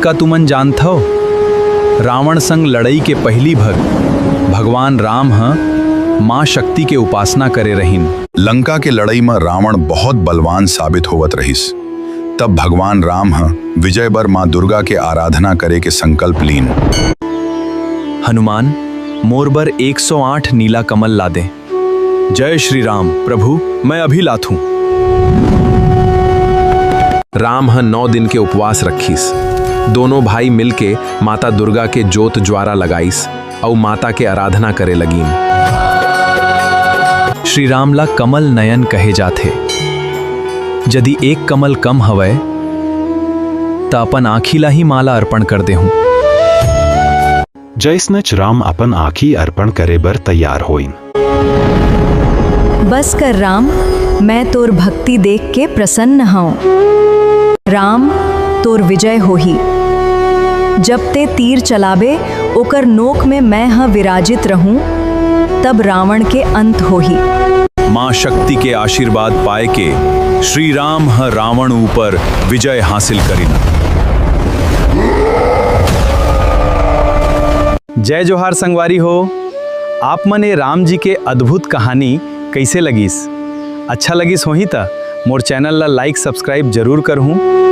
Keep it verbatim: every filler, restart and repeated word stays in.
का तुमन जानथव, रावण संग लड़ई के पहिली भग भगवान राम ह मां शक्ति के उपासना करे रहिन। लंका के लड़ई म रावण बहुत बलवान साबित होवत रहिस। तब भगवान राम ह विजय बर मां दुर्गा के आराधना करे के संकल्प लीन। हनुमान, मोर बर एक सौ आठ नीला कमल ला दे। जय श्री राम। प्रभु, मैं अभी लाथूं। राम ह नौ दिन के उपवास रखिस। दोनों भाई मिलके माता दुर्गा के जोत ज्वारा लगाइस अउ माता के आराधना करे लगिन। श्री राम ला कमल नयन कहे जाथे। जदि एक कमल कम हवय, त अपन आँखी ला ही मां ला अर्पण कर देहूं। जइसनच राम अपन आँखी अर्पण करे बर तैयार होइन। बस कर राम, मैं तोर भक्ति देख के प्रसन्न हंव। राम, तोर विजय होही। जब ते तीर चलाबे, ओकर नोक में मैं ह विराजित रहूं, तब रावण के अंत होही। मां शक्ति के आशीर्वाद पाए के श्री राम ह रावण ऊपर विजय हासिल करिन। जय जोहार संगवारी हो, आप मन ए राम जी के अद्भुत कहानी कइसे लगिस? अच्छा लगिस होही त मोर चैनल ला like subscribe जरूर करहूं।